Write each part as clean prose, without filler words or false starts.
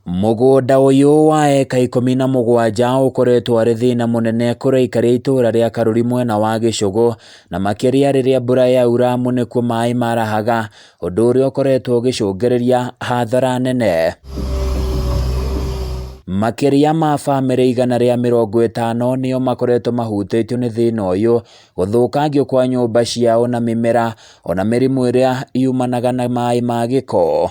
Mũgũnda ũyũ wa eka 17 ũkoretwo arĩ thĩna mũnene kũrĩ aikari a itũra rĩa Karuri mwena wa Gĩcũgũ, na makĩria rĩrĩa mbura yaura amu nĩkuo maĩ marahaga, ũndũ ũrĩa ũkoretwo ũgĩcũngĩrĩria hathara nene. Makĩria ma bamĩrĩ 150 nĩo makoretwo mahutĩtio nĩ thĩna ũyũ, gũthũkangio kwa nyũmba ciao na mĩmera, ona mĩrimũ ĩrĩa yumanaga na maĩ ma gĩko.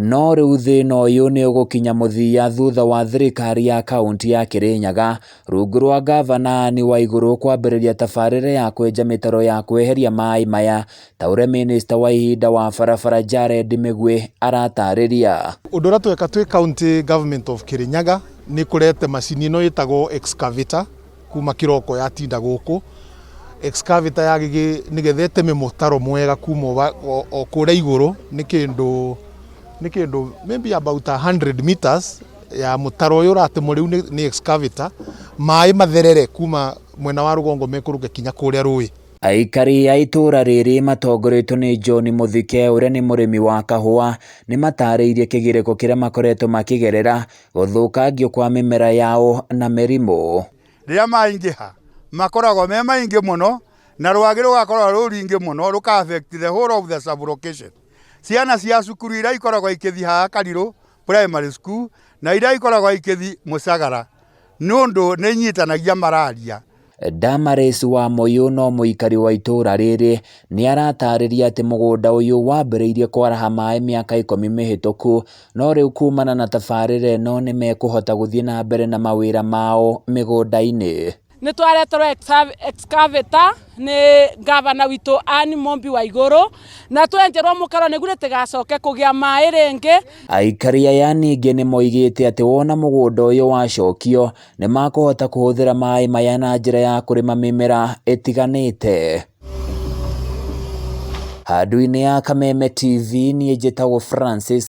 No rĩu thĩna ũyũ nĩ ũgũkinya mũthia thutha wa thirikari ya kaunti ya Kĩrĩnyaga rungu rwa ngavana Anne Waigũrũ kwambĩrĩria tabarĩra ya kwenja mĩtaro ya kweheria maĩ maya ta ũrĩa minista wa ihinda wa barabara Jared Mĩgwĩ aratarĩria. Ũndũ ũrĩa tweka twĩ county government of Kĩrĩnyaga nĩ kũrete macini ĩno ĩtagwo excavator kuma kĩroko yatinda gũkũ. Excavator ya gĩgĩ nĩgetha ĩteme mũtaro mwega kuma o kũrĩa igũrũ nĩ kĩndũ nĩ kĩndũ maybe about 100 meters ya mũtaro ũyũ ũratemwo rĩu nĩ excavator, maĩ matherere kuma mwena wa rũgongo mekũrũke kinya kũrĩa rũĩ. Aikari a itũũra rĩrĩ matongoretio nĩ John Mũthike ũrĩa nĩ mũrĩmi wa kahũa nĩ matarĩirie kĩgirĩko kĩrĩa makoretwo makĩgerera gũthũkangio kwa mĩmera yao na mĩrimũ. Rĩrĩa maingĩha makoragwo me maingĩ mũno na rwagĩ rũgakorwo rũ rũingĩ mũno rũka affect the whole of the sub-location. Ciana cia cukuru iria ikoragwo ikĩthiĩ haha Karirũ Primary School na iria ikoragwo ikĩthiĩ Mũcagara nĩ ũndũ nĩ inyitanagia malaria. Damaris Wamuyu no mũikari wa itũũra rĩrĩ nĩ aratarĩria atĩ mũgũnda ũyũ wambĩrĩirie kwaraha maĩ mĩaka 10 mĩhĩtũku no rĩu kumana na tabarĩra ĩno nĩ mekũhota gũthiĩ na mbere na mawĩra mao mĩgũnda-inĩ. Nĩ twareterwo excavator nĩ gavana witũ Anne Mumbi Waigũrũ na twenjerwo mũkaro nĩguo rĩtigacoke kũgĩa maĩ rĩngĩ. Aikari aya ningĩ nĩ moigĩte atĩ wona mũgũnda ũyũ wacokio nĩ makũhota kũhũthĩra maĩ maya na njĩra ya kũrĩma mĩmera ĩtiganĩte. Handũ-inĩ ya Kameme TV niĩ njĩtagwo Francis.